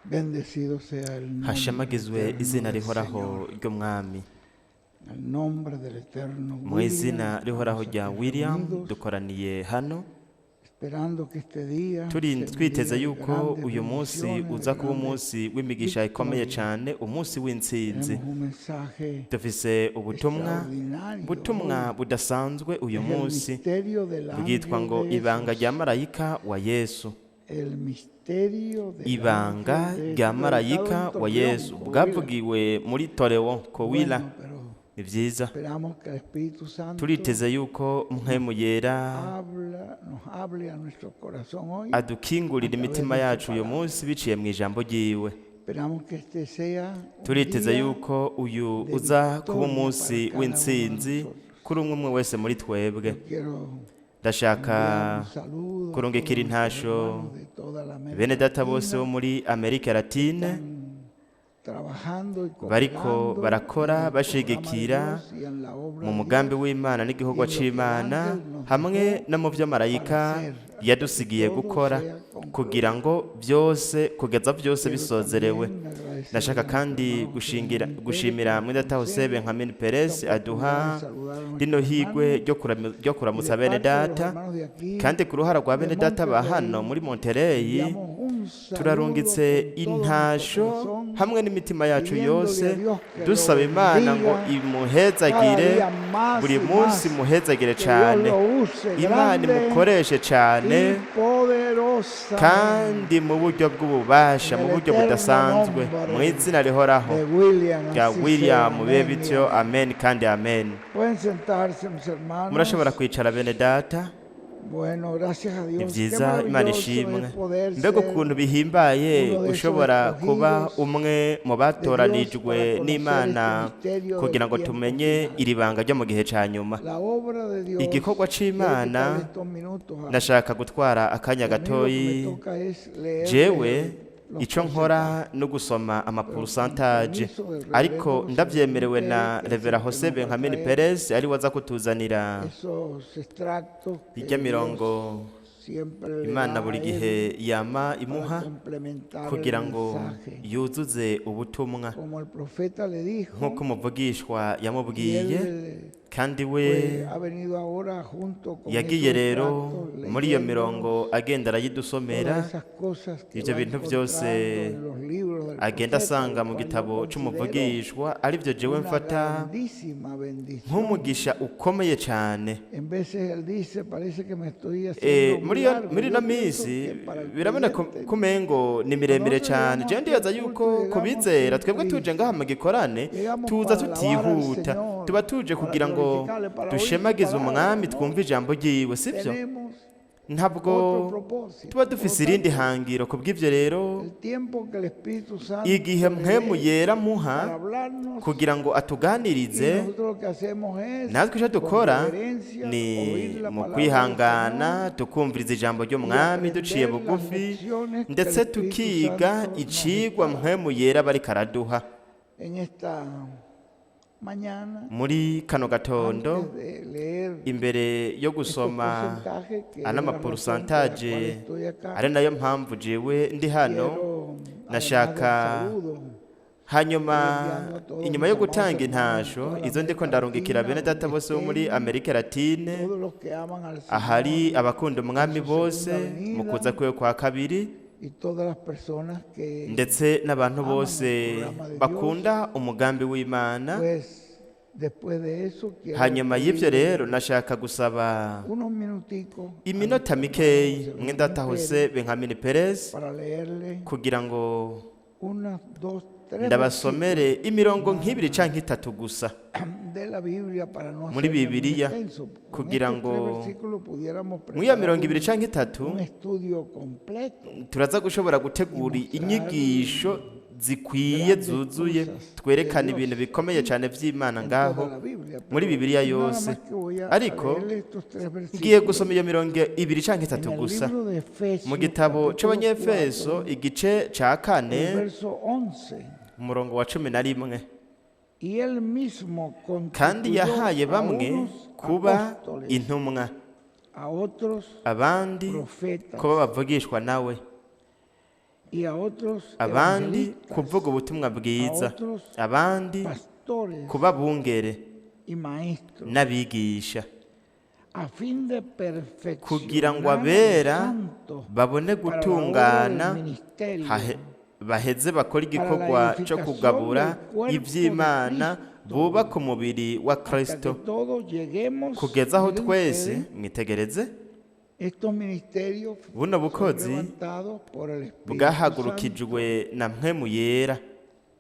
Bendecido sea el nombre Hashamagizwe eterno izina del rihoraho Señor. Ry'umwami. El nombre del eterno Mu izina William, rihoraho estamos rya aquí William, reunidos, dukoraniye hano esperando que este día turi sea un twiteze día de yuko grandes uyu munsi bendiciones, de uza kuba grandes umunsi w'imigisha ikomeye victorias. cyane, umunsi w'intsinzi. Tenemos un mensaje Dufise ubutumwa extraordinario butumwa hoy. Budasanzwe uyu Es el munsi, misterio del bwitwa ángel ngo de ibanga Jesús. rya marayika wa Yesu. El misterio del Ibanga ángel de rya Jesús, predicado marayika en wa Yesu, Torreón, Coahuila. bwavugiwe muri Torewo, Kowila. Bueno, pero Ni byiza. esperamos que el Espíritu Santo Turiteze yuko mpwemu yera habla, nos hable a nuestro corazón hoy adukingurira a través imitima de su yacu uyu palabra. munsi biciye mu ijambo ryiwe. Esperamos que este sea un Turiteze día yuko uyu de uza kuba victoria umunsi para cada uno de w'intsinzi nosotros. kuri umwe umwe wese muri twebwe. Yo quiero Ndashaka enviar un saludo a kurungikira todos nuestros intasho hermanos de toda la América bene data bose bo Latina muri Amerika Latine están trabajando y bariko cooperando barakora en el programa de bashigikira Dios y en la obra mu de mugambi Dios w'Imana n'igikorwa y en lo que el c'Imana ángel nos hamwe dejó no mu vyo para marayika hacer hasta que yadusigiye todo gukora sea kugira concluido. ngo byose kugeza byose Quiero bisozerewe. también agradecerle Ndashaka a nuestro kandi hermano José gushingira Benjamín Pérez que gushimira nos mwene data Jose concede Benjamin esta Perez oportunidad aduha de saludar a rino nuestros higwe hermanos ryo y kuramutsa de bene parte de los data. hermanos de aquí, Kandi ku ruhara rwa de bene data ba hano Monterrey, muri Monterey, enviamos un saludo turarungitse con todo nuestro intasho corazón, hamwe n'imitima yacu pidiéndole yose, a Dios que lo dusaba Imana ngo bendiga cada imuhezagire día más buri y munsi, más, imuhezagire que Dios cyane, lo use Imana grande imukoreshe cyane y poderosamente kandi mu buryo bw'ububasha, en mu el buryo eterno budasanzwe, mu nombre izina rihoraho de William. rya Así sea, William, bibe amén y bityo, amén. amen kandi amen. Pueden sentarse, mis Murashobora hermanos. kwicara, bene data. Bueno, gracias a Ni Dios. Qué byiza, Imana maravilloso ishimwe. es poder Mbega ser ukuntu bihimbaye uno de esos gushobora kuba escogidos umwe mu de Dios batoranijwe para conocer n'Imana este misterio kugira del ngo tiempo tumenye final. iri banga ryo mu gihe cya nyuma, La obra de Dios. igikorwa Quiero c'Imana. quitarle estos minutos a Ndashaka gutwara akanya a mí lo que me gatoyi. toca es leerles Jewe los ico nkora porcentajes. no gusoma Pero con amapurusantaje, permiso del ariko reverendo José ndavyemerewe Benjamín na Pérez, que es Revera el que Jose nos va a Benjamin traer Perez, ari we aza kutuzanira esos extractos que irya mirongo Dios siempre le Imana da buri a gihe él yama para imuha complementar el kugira ngo mensaje. yuzuze ubutumwa Como el profeta le dijo, nk'uko umuvugishwa y yamubwiye, él kandi we pues, ha venido ahora junto con yagiye esos rero extractos muri iyo mirongo leyéndonos agenda arayidusomera todas esas cosas que ivyo va bintu byose encontrando en los libros del agenda profeta, asanga lo mu cual yo gitabo considero c'umuvugishwa, arivyo jewe una mfata grandísima bendición. nk'umugisha ukomeye cane. En veces él dice, parece que me estoy haciendo muy Muri iyo largo. muri Yo ino pienso minsi que para el biraboneka creyente, ko umengo ni miremire nosotros cane. llegamos Jewe aquí ndibaza al yuko culto y ku llegamos bizera sin twebwe tuje prisa. ngaha mu gikorane Llegamos tuza para alabar al tutihuta, Señor, tuba tuje para kugira ngo glorificarle, para oír su dushemagize palabra. umwami, No twumve ijambo ryiwe, sivyo? tenemos Ntabwo otro propósito. tuba Por lo dufise irindi tanto, hangiro. Ku bw'ivyo rero, el tiempo que el Espíritu Santo igihe le mpwemu dé yera muha para hablarnos, kugira ngo y atuganirize, nosotros lo que hacemos es, natwe icyo con dukora reverencia, ni oír la mu palabra del kwihangana Señor tukumviriza ijambo y ry'umwami duciye aprender las bugufi, lecciones que el ndetse Espíritu tukiga Santo nos icigwa está dando. mpwemu yera bariko araduha. En esta mañana, Muri kano gatondo, antes de leer imbere yo estos gusoma porcentajes, que es ano la razón por la cual maporusantaje estoy acá, ari nayo mpamvu jewe ndi hano, quiero, además del nashaka saludo, hanyuma enviando a todos inyuma mis yo amados gutanga hermanos de intasho toda la izo ndiko América ndarungikira Latina, bene data donde bose bo muri estén, Amerika Latine, todos los que aman al ahari Señor abakunda en umwami su bose segunda mu kuza venida kwiwe kwa kabiri, y todas las personas que ndetse n'abantu aman el bose programa de Dios, bakunda umugambi w'Imana. pues después de eso quiero Hanyuma y'ivyo pedirle rero nashaka gusaba unos minuticos a iminota nuestro hermano mikeyi José mwene data Benjamín Jose Pérez Benjamin Perez para leerle kugira ngo unas dos, tres ndabasomere imirongo versículos nk'ibiri canke itatu gusa de la Biblia para no muri hacerme muy Bibiliya, extenso. Con kugira estos ngo tres versículos pudiéramos muri iyo preparar mirongo ibiri canke itatu un estudio completo turaza gushobora gutegura y mostrar inyigisho zikwiye grandes zuzuye, cosas de twerekana ibintu Dios bikomeye cyane by'Imana en ngaho toda la Biblia. muri Pero Bibiliya nada yose. más que voy a Ariko leerle estos tres ngiye versículos. gusoma iyo mirongo ibiri canke itatu En el gusa libro de mu Efesios, gitabo capítulo c'Abanyefeso, 4, igice ca kane, el verso 11. umurongo wa 11. Y él mismo Kandi constituyó yahaye a bamwe unos kuba apóstoles, intumwa, a otros abandi profetas, kuba bavugishwa nawe, Y a otros abandi evangelistas, kuvuga ubutumwa a bwiza, otros abandi pastores kuba bungere y maestros, n'abigisha, a fin de kugira ngo perfeccionar a los abera santos babone para la obra gutungana, del ministerio, baheze bakora para la igikorwa cyo edificación kugabura del cuerpo de iby'Imana, Cristo, bubaka umubiri wa hasta que Kristo, todos lleguemos, kugeza aho miren twese, ustedes, mwitegereze, estos ministerios buno son bukozi levantados por el Espíritu Santo. bwahagurukijwe na Mpwemu Yera.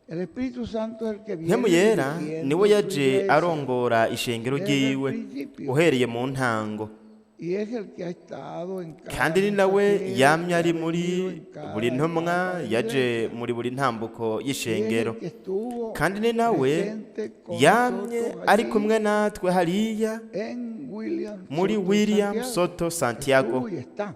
El Espíritu Santo es el que Mpwemu viene Yera dirigiendo niwe su yaje iglesia arongora ishengero desde el ryiwe principio uhereye mu ntango, y es el que ha estado en cada kandi ni nawe mensajero yamye que ha ari venido muri en cada buri ntumwa etapa de la yaje iglesia. muri buri ntambuko Y es y'ishengero, el que estuvo kandi ni nawe presente con yamye nosotros ari allí kumwe natwe hariya en William muri Soto William Santiago. Soto Santiago. Estuvo y está.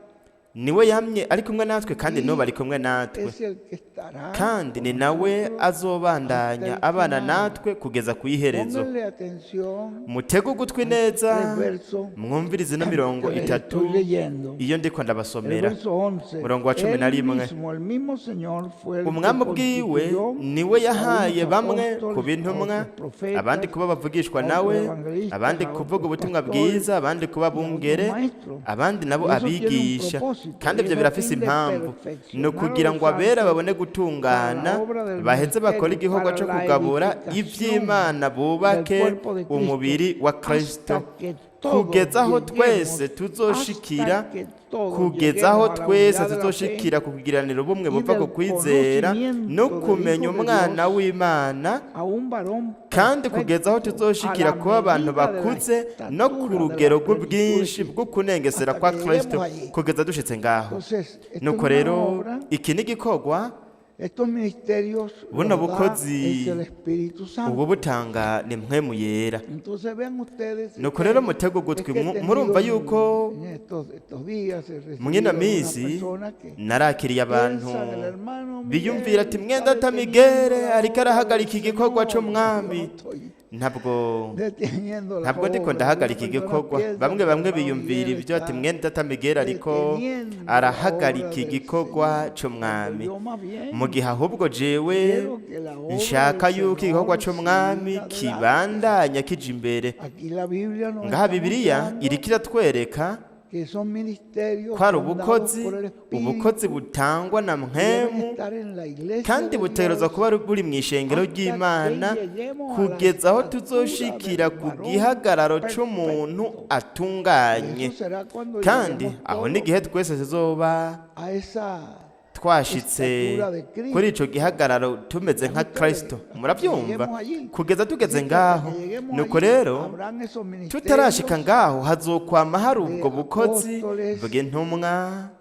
Niwe yamye ari kumwe natwe kandi n'ubu ari kumwe natwe, Es el que estará kandi ni con nawe nosotros hasta azobandanya el abana final. natwe kugeza ku iherezo. Pónganle atención Mutege ugutwi al neza, verso mwumvirize ino mirongo que les itatu estoy leyendo. iyo ndiko El ndabasomera. verso 11. Murongo wa cumi Él na rimwe. mismo, el mismo Señor fue el que Umwami ubwiwe constituyó niwe a yahaye unos bamwe apóstoles, kuba a intumwa, otros profetas, abandi kuba abavugishwa a otros nawe, evangelistas, abandi a kuvuga otros ubutumwa pastores bwiza, abandi kuba y a otros bungere, maestros. abandi nabo Y eso tiene un abigisha. propósito, Kandi y ibyo es a birafise fin de impamvu, ni perfeccionar a ukugira los ngo abera santos babone para la gutungana, obra del baheze bakore ministerio, igikorwa para cyo la kugabura edificación iby'Imana, del bubake cuerpo de Cristo, umubiri wa Kristo, hasta que todos kugeza aho lleguemos, twese tuzoshikira, hasta que todos kugeza aho lleguemos a la twese unidad de la fe tuzoshikira ku kugiranira ubumwe y buva ku del kwizera conocimiento no del kumenya Hijo de umwana Dios, w'Imana, a un varón kandi kugeza aho perfecto, a tuzoshikira la kuba abantu medida de la bakuze no ku estatura de la rugero plenitud de rw'ubwinshi Cristo, bwo kunengesera hasta kwa que Kristo, lleguemos allí. kugeza dushitse ngaho. Entonces, esto es Nuko una rero obra, iki ni igikorwa, estos ministerios buno los da bukozi es el Espíritu ubu Santo. butanga ni Mpwemu Yera. Entonces vean ustedes, es Nuko que rero mutege es ugutwi, que he tenido murumva yuko en estos días he mwino recibido una minsi persona que narakiriye abantu piensa que el hermano biyumvira Miguel ati está mwenda deteniendo Miguel la ariko obra del arahagarika igikorwa Señor. Yo c'umwami. no estoy Ntabwo deteniendo la ntabwo ndiko obra. Algunas ndahagarika personas igikorwa. piensan Bamwe que el bamwe hermano biyumvira Miguel ibyo ati está mwenda Miguel ariko deteniendo la obra arahagarika del igikorwa Señor. Cuando c'umwami, yo más bien mu gihe ahubwo jewe quiero que la obra nshaka del yuko igikorwa Señor c'umwami siga adelante. kibandanya kija imbere. Aquí la Biblia nos Ngaha está Bibiliya mostrando iriko iratwereka que son ministerios ko ari son dados ubukozi, por el Espíritu ubukozi butangwa na y deben Mpwemu, estar en la iglesia kandi de butegerezwa Dios kuba buri mu ishengero hasta que ry'Imana lleguemos a la kugeza aho estatura del tuzoshikira ku varón gihagararo c'umuntu perfecto. Y atunganye. eso será cuando Kandi lleguemos aho todos n'igihe twese tuzoba a esa twashitse estatura de kuri Cristo. ico gihagararo tumeze ¿Ven nka ustedes? Kristo. Hasta que Muravyumva? lleguemos allí. Kugeza tugeze Así que hasta ngaho. que lleguemos Nuko allí, rero habrán esos tutarashika ministerios ngaho hazokwama hari de ubwo bukozi apóstoles, bw'intumwa,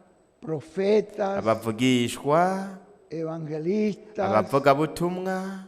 profetas, abavugishwa, evangelistas, abavugabutumwa,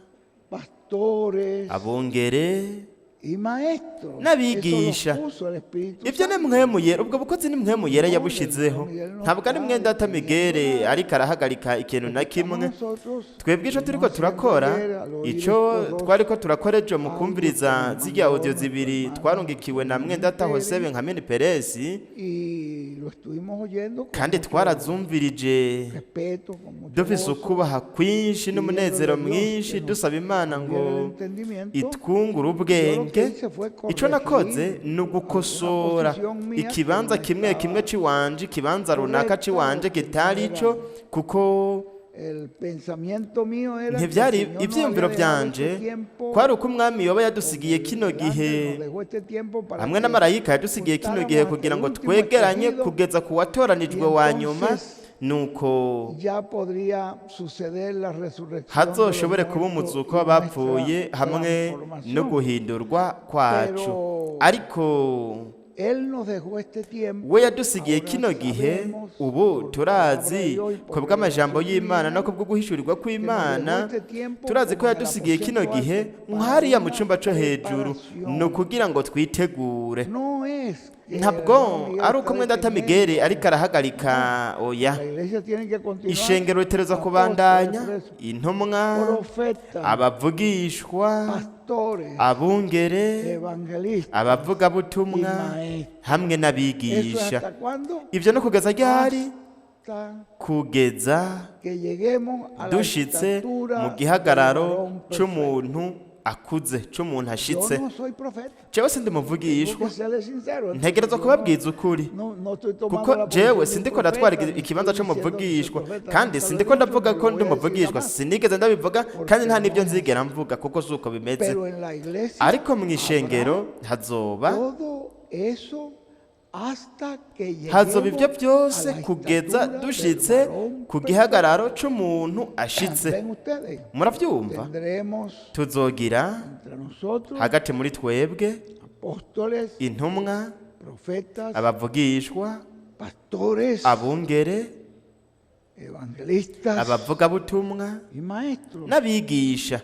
pastores abungere y maestros. Eso los n'abigisha. puso el Espíritu Ibyo ni Santo. Mpwemu Yera, ubwo bukozi ni Mpwemu Yera No, el hermano yabushizeho. Miguel no Ntabwo ari está mwenda deteniendo Miguel nada. ariko arahagarika ikintu Lo na que estamos kimwe. nosotros, Twebwe ico estuvimos turiko haciendo turakora, ayer al oír ico estos dos twariko turakora ejo mu audios que kumviriza nos zirya mandó audio nuestro zibiri hermano twarungikiwe na Benjamín mwendata Jose Pérez Benjamin Perez, y lo estuvimos oyendo con kandi mucho twarazumvirije respeto, con mucho dufise gozo, ukubaha kwinshi pidiéndole n'umunezero a Dios mwinshi, que nos dusaba Imana ngo diera el entendimiento. itwungure Yo lo que ubwenge. hice fue Ico nakoze corregir ni alguna ugukosora posición mía que ikibanza no kimwe kimwe estaba ciwanje, ikibanza runaka correcta ciwanje o que no kitari era. ico, kuko El pensamiento mío era que el ntivyari Señor nos había ivyiyumviro dejado vyanje este tiempo, kwari uko umwami yoba o yadusigiye el kino ángel gihe nos dejó este tiempo para hamwe que n'amarayika yadusigiye kino gihe juntáramos hasta kugira el ngo último twegeranye escogido kugeza ku y watoranijwe wa nyuma, entonces nuko ya podría suceder la resurrección de los hazoshobore kuba muertos umuzuko y w'abapfuye nuestra hamwe no transformación. guhindurwa kwacu. Pero Ariko Él nos dejó este tiempo. we yadusigiye Ahora kino gihe, sabemos ubu por palabra de turazi Dios y ku por bw'amajambo revelación y'Imana no divina ku bwo guhishurirwa que nos dejó kw'Imana, este tiempo turazi ko como en el yadusigiye kino aposento gihe alto para nk'hariya mu una cyumba cyo hejuru, ni preparación. ukugira ngo twitegure. No es que el Ntabwo hermano Miguel ari está uko mwenda deteniendo, Miguel ariko arahagarika, no. oya. La iglesia tiene que continuar. Ishengero ritegerezwa Apóstoles, kubandanya, por eso, intumwa, profetas, abavugishwa, pastores, abungere, evangelistas y abavugabutumwa maestros. hamwe ¿Eso es n'abigisha. hasta cuándo? Ibyo no kugeza ryari? Hasta Kugeza que lleguemos a la dushitse estatura mu del gihagararo varón perfecto. c'umuntu akuze, c'umuntu Yo ashitse. no soy profeta. Jewe sindi Tengo umuvugishwa, que serle sincero. ntegerezwa Yo no, kubabwiza ukuri, no estoy tomando kuko la jewe posición de un sindiko ndatwara profeta, ni ikibanza estoy diciendo que soy c'umuvugishwa, profeta, kandi nunca lo he sindiko dicho, ndavuga ni ko lo ndi voy a decir umuvugishwa, jamás. sinigeze ndabivuga kandi Porque nta no n'ibyo es así. nzigera mvuga, kuko si uko bimeze. Pero en la iglesia Ariko mu habrá ishengero hazoba todo eso hasta que hazoba ibyo lleguemos a byose la kugeza estatura del dushitse varón ku perfecto. gihagararo c'umuntu ashitse. Ven ustedes, Muravyumva? tendremos Tuzogira entre nosotros hagati muri twebwe apóstoles, intumwa, profetas, abavugishwa, pastores, abungere, evangelistas abavugabutumwa y maestros. n'abigisha.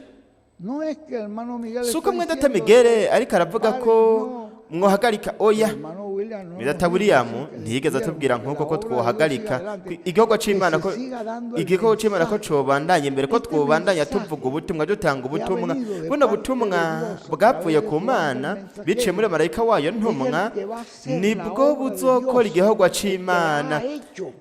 No es que el hermano Miguel Si está uko mwene data diciendo Miguel que ariko aravuga paren, ko no. mwohagarika, oya. El hermano William no Mwene nos data dijo William así que ntiyigeze detuviéramos, atubwira que nk'uko la ko obra de Dios siga twohagarika adelante, igikorwa que c'Imana, se ko siga dando el igikorwa c'Imana ko mensaje. cobandanya imbere, ko Este twobandanya mensaje tuvuga ubutumwa, dutanga que ha ubutumwa. venido de Buno parte de butumwa Dios a bwavuye través de ku su ángel Mana biciye muri mensajero marayika wayo es ntumwa, el que va a hacer la nibwo obra de buzokora Dios, igikorwa el que la c'Imana, ha hecho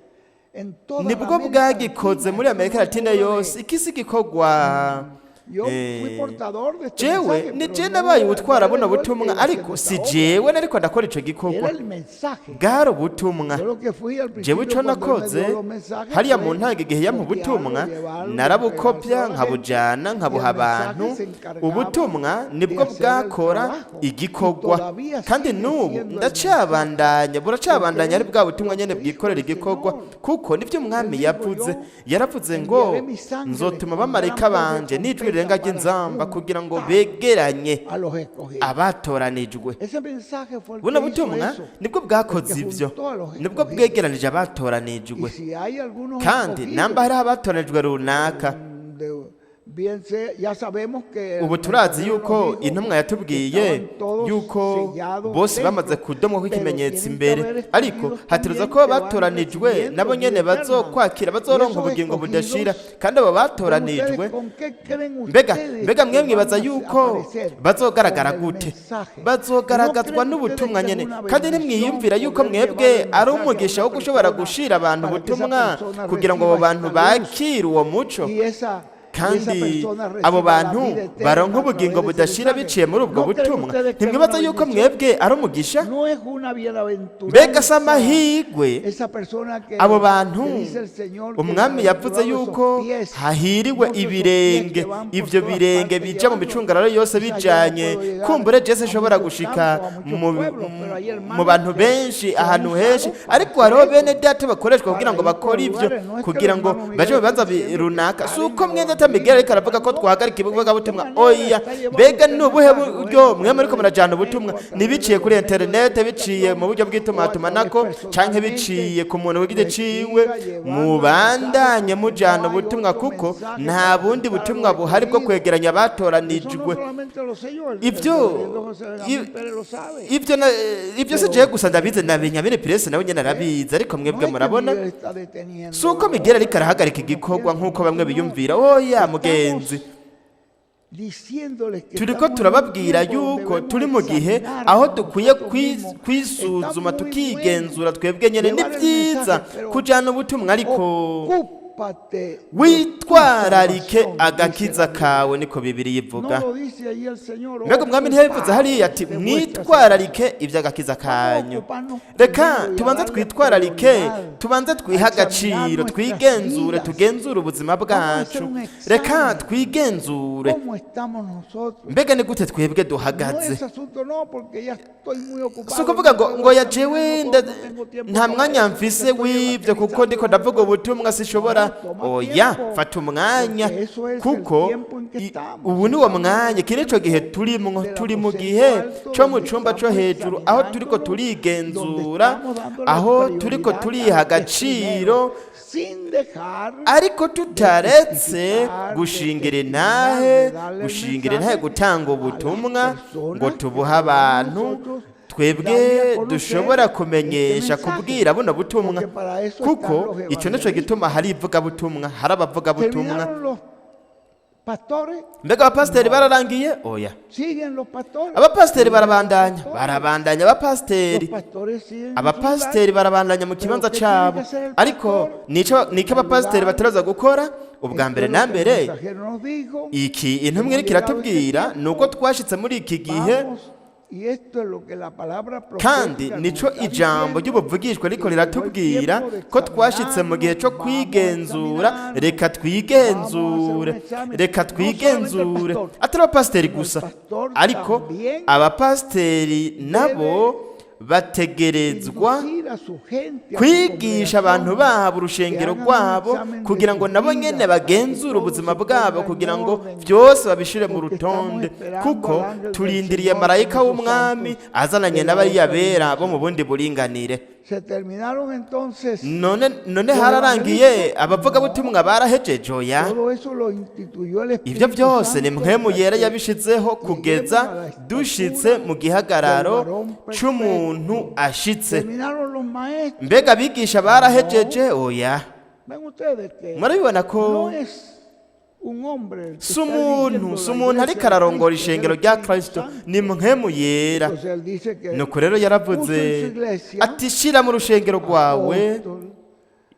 en toda la nibwo América bwagikoze Latina. muri Esto no Amerika es Latina obra yose. de... Iki si igikorwa. Yo fui Eh, portador de este jewe mensaje, ni pero je no nabaye era, no utwara era buno yo el que butumwa, iba haciendo ariko esta si obra, jewe nariko ndakora ico era gikorwa, el mensaje. bwari ubutumwa. Yo lo que fui al Jewe principio ico cuando él me nakoze dio los mensajes hariya mu fue ntango igihe yampa copiarlo, ubutumwa, llevarlo, narabukopya, entregárselo a la gente. nkabujana, Y el nkabuha mensaje abantu. se encargaba Ubutumwa de nibwo hacer el bwakora trabajo. Y igikorwa, todavía kandi sigue n'ubu siendo el mensaje. ndacabandanya, Porque buracabandanya ari es bwa butumwa lo nyene que dijo bwikorera el igikorwa, Señor. kuko nivyo umwami Él dijo, yavuze. yo Yaravuze ngo enviaré mis ángeles nzotuma con gran abamarayika voz de banje n'ijwi trompeta rirenga para ry'inzamba kugira ngo juntar begeranye a los escogidos. abatoranijwe. Ese mensaje fue el Buno que hizo butumwa eso, nibwo el bwakoze que ivyo, juntó a los nibwo escogidos. bwegeranije Y abatoranijwe. si hay algunos Kandi namba escogidos, hariho abatoranijwe runaka, bien sea, ya sabemos que el ubu turazi mensajero nos yuko dijo intumwa que yatubwiye estaban todos yuko sellados bose bamaze dentro, kudomwako pero ikimenyetso tienen que imbere, haber ariko escogidos hategerezwa también kuba que van batoranijwe recibiendo nabo vida nyene eterna. bazokwakira, Y bazoronka esos ubugingo budashira. escogidos, Kandi abo ven ustedes, batoranijwe, ¿con qué creen mbega ustedes mbega que mwe van mwibaza a yuko aparecer con bazogaragara el gute? mensaje? ¿Y no Bazogaragazwa creen ustedes n'ubutumwa que es nyene. una Kandi bendición ntimwiyumvira yuko poder mwebwe llevar el ari mensaje a umugisha una wo gushobora persona gushira abantu para que esa ubutumwa persona kugira ngo abo reciba bantu esta luz bakire uwo muco, y esa y esa kandi persona abo reciba la bantu vida eterna baronka a ubugingo través de ese budashira mensaje? biciye muri ubwo ¿No creen butumwa? ustedes que es una Ntimwibaza yuko bendición? mwebwe ari umugisha? No es una Mbega si bienaventuranza amahirwe esa persona abo que, bantu? que dice el Señor que Umwami yavuze bienaventurados esos yuko pies, hahiriwe no esos pies ibirenge, que van por ivyo todas birenge partes bija mu llevando. micungararo yose Quizás yo no bijanye. puedo llegar Kumbure jese a nshobora muchos gushika campos, a muchos mu pueblos, pero hay mu hermanos bantu que benshi, son ahantu henshi, usados para ariko hacer hariho bene eso, data bakoreshwa kugira para ngo ir por bakore ivyo, lugares. No es que el kugira ngo hermano Miguel baje mu esté bibanza diciendo que runaka. Si paren uko el mwene data Miguel ariko evangelismo, aravuga ko no, twahagarika ¿de qué ivugabutumwa, manera oya. está llevando Mbega usted ni el ubuhe mensaje? buryo Bueno, a mwe muriko través de murajana internet ubutumwa? o a través de Ntibiciye los kuri medios de interinete, biciye mu comunicación buryo o a través bw'itumatumanako, canke biciye personalmente, ku muntu ku giti pues ciwe, siga llevando el mensaje mubandanye porque mujana no hay ubutumwa, otro kuko mensaje nta para bundi juntar a los butumwa buhari bwo escogidos. kwegeranya Eso no abatoranijwe. solamente lo sé yo, el Ivyo reverendo José i- Benjamín Pérez lo sabe, ivyo ivyo si pero jewe gusa ndabizi, na Benyamini Piresi nawe nyene arabizi, ariko no mwebwe es que murabona Miguel está deteniendo si uko la Miguel obra ariko como arahagarika algunos igikorwa piensan, nk'uko bamwe no, biyumvira. Oya estamos mugenzi, diciéndoles que turiko estamos en un turababwira tiempo donde yuko debemos turi mu gihe aho examinarnos dukwiye nosotros mismos. Está kwisuzuma, muy bueno tukigenzura twebwe nyene. Ni llevar el vyiza mensaje, pero kujana ubutumwa, ariko ocúpate de tu witwararike salvación, dice agakiza la Biblia. kawe, niko Bibiliya ivuga. No lo dice ahí el Señor, Mbega umwami ntiyabivuze hariya ati ocupaos de vuestra mwitwararike salvación. iby'agakiza Vamos a kanyu? ocuparnos Reka primero y a tubanze darle twitwararike, prioridad, tubanze a twihe examinar agaciro, nuestras twigenzure, vidas. tugenzure ubuzima Vamos a hacer bwacu. un Reka examen. twigenzure. ¿Cómo estamos nosotros? Mbega ni gute twebwe No duhagaze? es asunto, no, porque ya estoy muy Si ocupado, ukuvuga no ngo puedo ngo ya examinar, jewe no puedo, no tengo tiempo nta para mwanya eso, porque mfise estoy w'ibyo, kuko evangelizando, ndiko no ndavuga puedo. ubutumwa, sinshobora. No, toma Oya, tiempo, fata umwanya, porque eso es el kuko tiempo en que estamos. ubu ni wo Estamos en mwanya, el iki nico gihe tiempo turimwo. del Turi mu aposento gihe alto, co mu donde cumba co estamos hejuru, aho turiko examinándonos, donde turigenzura, estamos dando la aho turiko prioridad turiha a lo que es primero, agaciro, sin dejar ariko de tutaretse testificar, de gushingira testificar, intahe, de darle el gushingira intahe mensaje gutanga a las ubutumwa ngo personas que tubuhe podemos abantu nosotros twebwe darle a conocer dushobora este kumenyesha, mensaje, kubwira buno butumwa, porque para eso kuko están los ico nico gituma evangelistas. hari ivugabutumwa, hari abavugabutumwa. Terminaron los Pastores, Mbega abapasiteri bararangiye? Oya. siguen los pastores. Abapasiteri Siguen barabandanya, los pastores. barabandanya abapasiteri. Los pastores siguen en su Abapasiteri lugar. barabandanya mu kibanza cabo, ariko nico abapasiteri bataraza gukora ubwa Esto mbere es na lo que el mbere. mensajero nos dijo. Iki intumwa iriko iratubwira ni uko twashitse muri iki gihe, Vamos, y esto es lo que la palabra kandi profética nos nico está ijambo diciendo, ry'ubuvugishwa riko que llegó el riratubwira tiempo de ko twashitse mu gihe co examinarnos, vamos a kwigenzura. examinarnos, Reka vamos a hacer un twigenzure, examen. reka No solamente el twigenzure, pastor, atari abapasiteri sino el gusa, pastor ariko también abapasiteri nabo debe bategerezwa inducir a su gente, a su kwigisha abantu congregación, babo, que urushengero hagan un rwabo, examen de kugira ngo sus nabo nyene vidas para que bagenzure todo ubuzima se bwabo, ponga en kugira ngo orden, byose babishire mu porque estamos rutonde, esperando kuko al ángel del turindiriye Señor con marayika esos w'umwami santos azananye de la n'abariya otra bera bo dimensión. mu bundi buringanire. Se terminaron entonces None los hararangiye evangelistas. abavugabutumwa? No, Barahejeje? Oya. todo eso lo instituyó el Ibyo Espíritu byose ni Santo mpwemu hasta yera que yabishizeho lleguemos kugeza a la dushitse estatura mu del gihagararo varón c'umuntu perfecto. ashitse. Terminaron los maestros. Mbega abigisha barahejeje? No, Oya. ven ustedes que Murabibona ko no es un hombre el que si está umuntu, dirigiendo si la umuntu iglesia ariko de ararongora Cristo, es el ishengero rya Espíritu Kristo, Santo. ni mpwemu yera. Entonces él dice que Nuko rero puso en su yaravuze iglesia ati shira mu rushengero rwawe apóstol,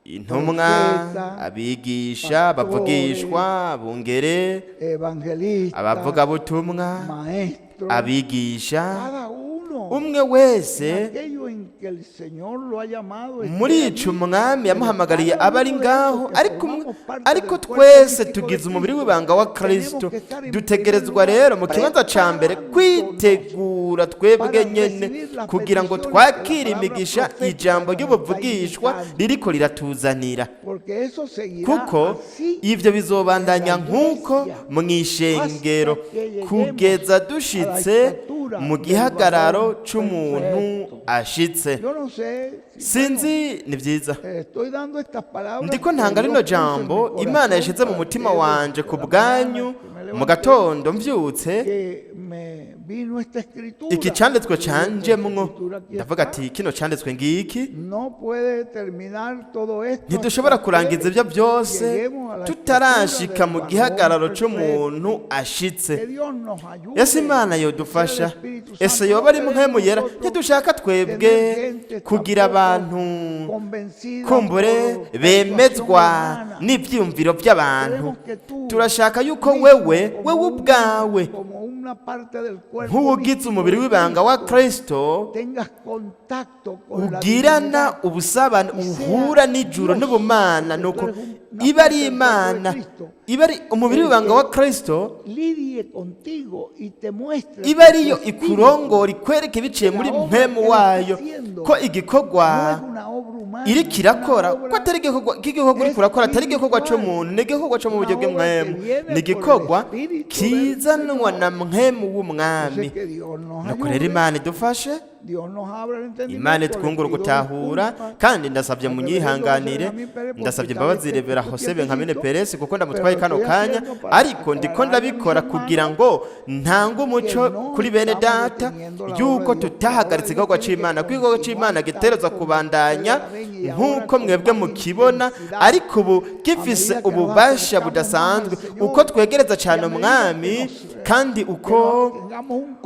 intumwa, profeta, abigisha, abavugishwa, pastores, abungere, evangelistas, abavugabutumwa, maestros, abigisha, cada uno umwe en wese aquello en que el Señor lo ha llamado esté muri allí. ico umwami Pero yamuhamagariye cada aba ari uno de ngaho, esos que ariko formamos parte ariko del cuerpo twese místico de tugize umubiri Cristo w'ibanga wa tenemos Kristo, que estar en primer dutegerezwa lugar rero mu kibanza ca mbere preparándonos kwitegura twebwe para nyene recibir las kugira ngo bendiciones que la twakire palabra imigisha profética ijambo nos está ry'ubuvugishwa indicando. ririko riratuzanira, Porque eso seguirá kuko así ivyo en la bizobandanya nk'uko iglesia mw'ishengero hasta que lleguemos kugeza a la dushitse estatura mu del gihagararo varón c'umuntu perfecto. ashitse. Yo no sé si, bueno, Sinzi, ni vyiza, estoy dando estas palabras ndiko que ntanga Dios rino puso en mi jambo Imana corazón yashize mu para mutima ustedes wanje de ku la mañana bwanyu que me mu levanté, gatondo mvyutse. que me vino esta Iki escritura. canditswe Yo digo, esta canjemwo, escritura aquí ndavuga está. ati kino canditswe ngiki. No puede terminar todo esto Ntidushobora hasta kurangiza que ibyo byose lleguemos a la estatura tutarashika del mu varón gihagararo perfecto. c'umuntu ashitse. Que Dios nos ayude, Ese Imana que sea el yodufasha, Espíritu ese Santo. yoba No ari mpwemu queremos yera. nosotros Ntidushaka twebwe tener gente kugira tampoco abantu convencida kumbure por persuasión bemezwa humana. n'ivyiyumviro by'abantu. Queremos que tú Turashaka yuko mismo, wewe, como wewe ubwawe, como una parte del cuerpo nk'uwugize místico umubiri de w'ibanga wa Cristo, Kristo, tengas contacto con la ugirana divinidad ubusabane, y sea uhura n'ijuru Dios, n'ubumana. porque tú Nuko eres una iba parte ari del cuerpo de Imana, Cristo, iba ari umubiri el w'ibanga wa que Kristo, lidie contigo y te muestre iba por su ariyo espíritu ikurongora, ikwereka ibiciye que muri la obra mpwemu que él está wayo haciendo ko igikorwa no es una obra humana, iriko es una irakora, ko obra atari igikorwa k'igikorwa uriko urakora, atari igikorwa espiritual, c'umuntu, ni igikorwa co mu una buryo obra que bw'impwemu, viene ni por el igikorwa Espíritu del kizanwa Señor. na mpwemu w'umwami. Entonces que Dios nos Nuko rero ayude, Imana idufashe, Dios nos abra el Imana entendimiento, le itwungura pido gutahura. disculpas Kandi ndasabye al reverendo José munyihanganire, Benjamín Pérez por ndasabye quitarle imbabazi este Revera poco Jose Benjamín tiempecito, Perez kuko pero ndamutwaye lo kano estoy kanya, haciendo para ariko ndiko aclararle a mis ndabikora kugira hermanos ngo ntange que umuco no kuri bene estamos data deteniendo la obra yuko de Dios, que la obra tutahagaritse de Dios igikorwa tiene que c'Imana, ko igikorwa c'Imana continuar tal giterezwa como ustedes kubandanya la ven y ahora nk'uko con mwebwe más mukibona, intensidad ariko ubu a gifise medida que nos ububasha acercamos más al budasanzwe uko Señor twegereza y cane a medida que umwami, nos, kandi que uko nos tengamos un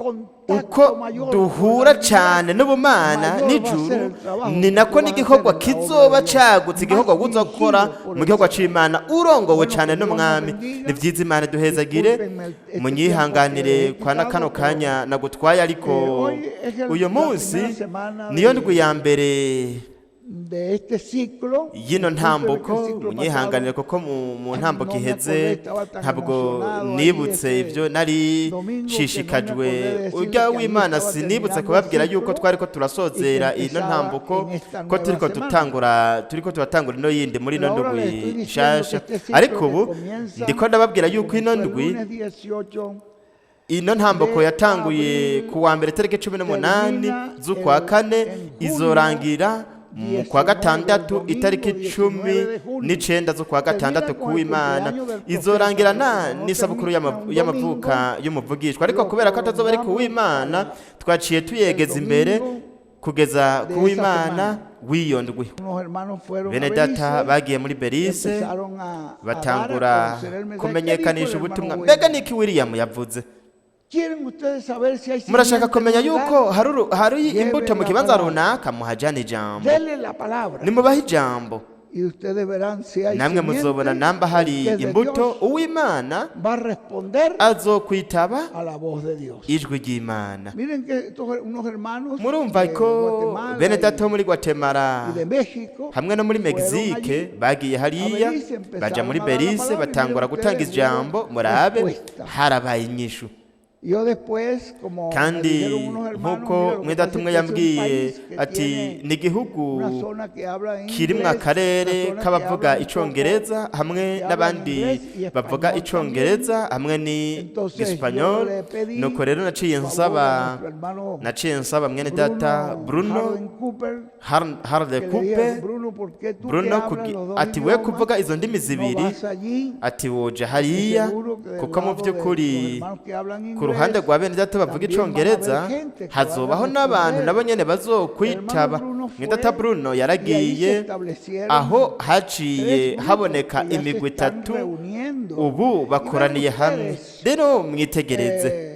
uko contacto mayor con la duhura divinidad, cane n'ubumana mayor va a ser n'ijuru, el trabajo ni que nako tú vas a hacer n'igikorwa en la obra de kizoba Dios, cagutse, igikorwa más uzokora dirigido por mu el gikorwa Señor. c'Imana urongowe Bueno, cane que Dios nos n'umwami. Ni bendiga. vyiza, Imana duhezagire. Discúlpenme este tiempo que Munyihanganire les he kwa na kano quitado, pero kanya nagutwaye, ariko hoy es uyu la primera munsi semana niyo ndwi ya de, mbere de este ciclo. y'ino Discúlpenme que el ntambuko. ciclo pasado Munyihanganire kuko mu ntambuko no me iheze acordé, estaba tan ntabwo emocionado ahí nibutse ese ibyo nari domingo que no me nshishikajwe. acordé de decirle Urya que ahí w'Imana estaba sinibutse terminando el kubabwira yuko ciclo twari ko y que turasozera ino empezaba ntambuko, en esta ko nueva turiko semana. tutangura, turiko turatangura ino yindi muri ino Pero ahora ndwi les estoy diciendo que nshasha. este ciclo Ariko que ubu comienza, ndiko ndababwira que yuko ino comenzó el ndwi, lunes 18 ino ntambuko de yatanguye abril, ku wa mbere tariki 18 termina z'ukwa kane, en junio izorangira mu kwa 19, el gatandatu domingo itariki cumi 19 de junio. n'icenda z'ukwa Termina gatandatu con el k'Uwimana. cumpleaños del profeta, Izorangira pero na como no n'isabukuru termina un y'amavuka domingo, y'umuvugishwa, ariko lo kubera ko atazoba ari prolongamos kuw'Imana para twaciye el tuyegeza imbere domingo kugeza de esa kuw'Imana semana. w'iyo ndwi. Unos hermanos fueron Bene a data Belice bagiye muri y Belize, empezaron a dar a batangura conocer el mensaje. ¿Qué dijo kumenyekanisha el hermano ubutumwa. William? Mbega niki William yavuze? ¿Quieren ustedes saber si hay Murashaka simiente en kumenya un lugar? yuko hari Lleve imbuto mu la kibanza palabra. runaka? Muhajane ijambo. Dele la palabra Nimubahe ijambo, y ustedes verán si hay namwe muzobona simiente, namba hari que de imbuto. Dios Uwimana va a responder azokwitaba a la voz de Dios. ijwi ry'Imana. Miren que unos hermanos Murumva de ko Guatemala bene data bo muri Guatemala y de México hamwe no muri fueron Mexique allí bagiye hariya, a Belice, empezaron baja muri a dar la Belize, palabra y batangura miren gutanga ustedes, ijambo. hubo Murabe, respuesta. harabaye inyishu. Yo después, como me Kandi dijeron unos hermanos, nk'uko mira, lo que mwene pasa data es umwe que es un yambwiye país que ati tiene ni igihugu una zona que habla kirimwo inglés, akarere una zona que k'abavuga habla un poco icongereza hamwe que hablan n'abandi inglés y bavuga español icongereza hamwe Entonces, yo n'igisipanyol. le pedí Nuko rero naciye favor a nsaba, nuestro hermano naciye nsaba mwene data Bruno Harden Cooper, Harde que le dije, Coupe, Bruno, ¿por qué tú que Bruno, hablas los dos ati we idiomas kuvuga izo ndimi no zibiri, vas allí? ati woja hariya, Seguro que del kuko mu lado de los by'ukuri hermanos que hablan ku ruhande inglés rwa bene data bavuga también van a haber icongereza gente que van a hazobaho n'abantu responder. nabo nyene bazokwitaba. Hermano Bruno Mwene data fue Bruno y ahí se yaragiye, establecieron aho haciye tres grupos haboneka que ya se imigwi están itatu, reuniendo. ubu Y vean bakoraniye hamwe. ustedes, Rero mwitegereze,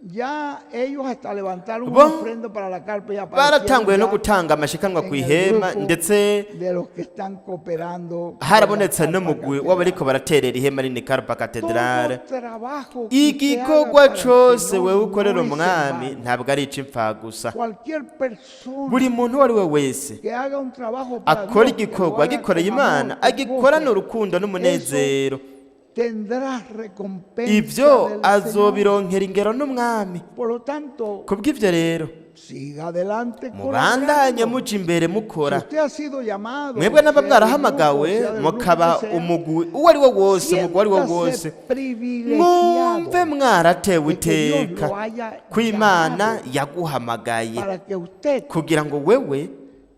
ya ellos hasta levantaron Bo una ofrenda para la carpa y aparecieron baratanguye no ya gutanga amashikanwa en ku el ihema, grupo ndetse de los que están cooperando con la harabonetse carpa n'umugwi catedral. w'abariko baraterera ihema rinini Carpa Cathedrale. Todo trabajo que usted haga Igikorwa para el cose Señor wewe ukorera no es en umwami vano. ntabwo ari ic'imfagusa. Cualquier persona Buri muntu uwo ari we wese que haga un trabajo para akora Dios, que lo igikorwa haga agikoreye con amor, Imana, con agikorana gozo, urukundo n'umunezero, eso tendrá recompensa ivyo del Señor. azobironkera ingero n'umwami. Por lo tanto, Kubw'ivyo rero, siga adelante mubandanye colaborando. muja imbere Si mukora. usted ha sido llamado, Mwebwe naba sea del grupo, mwarahamagawe sea del grupo mukaba que sea, umugwi uwo ari wo wose, umugwi uwo ari wo wose, siéntase mwumve privilegiado mwaratewe de que Dios iteka lo haya ko Imana llamado yaguhamagaye para que usted kugira ngo wewe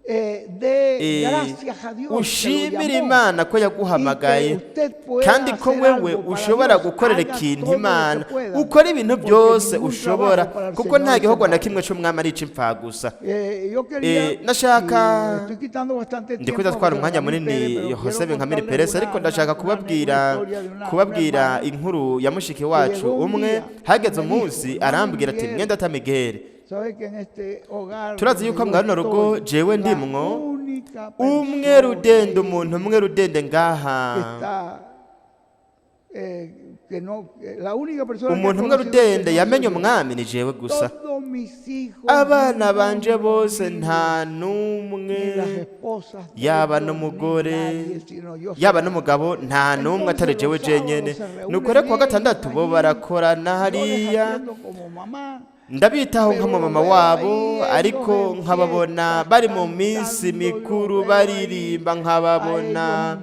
dé gracias a Dios que lo ushimire llamó Imana ko y que yaguhamagaye, usted pueda kandi ko hacer wewe algo para ushobora Dios, gukorera haga ikintu todo lo que Imana, pueda, ukora ibintu porque byose ningún ushobora, trabajo para el kuko Señor nta es en gikorwa na vano. kimwe c'umwami ari ic'imfagusa. Yo quería, Nashaka y estoy quitando bastante ndiko tiempo a ndatwara José umwanya Benjamín Pérez, munini pero Jose quiero Benjamini contarles Perez, ariko una, ndashaka una, una kubabwira historia de una kubabwira hermana inkuru ya mushiki que wacu llegó un umwe. día Hageze y me dijo, umunsi hermano arambwira ati Miguel, mwenda data Miguel, sabe que en este hogar turazi donde yuko yo mwa runo rugo estoy, jewe la ndimwo única umwe persona rudende, ahí umuntu umwe rudende que ngaha, está, que no, la única persona que ha umuntu umwe conocido al rudende Señor soy yamenye yo. umwami ni jewe gusa. Todos mis hijos, Abana banje ninguno bose mío, nta n'umwe, ni las esposas de yaba ellos, ni n'umugore nadie, sino yo yaba solamente. n'umugabo, nta n'umwe atari Entonces jewe los sábados jenyene. se Nuko rero reúnen kuwa ellos gatandatu bo allí, barakorana yo les hariya, atiendo como mamá, ndabitaho pero los nk'umumama veo wabo, ahí ellos ariko en nkababona fiestas, bari mu minsi cantando, y los mikuru veo ahí baririmba, a nkababona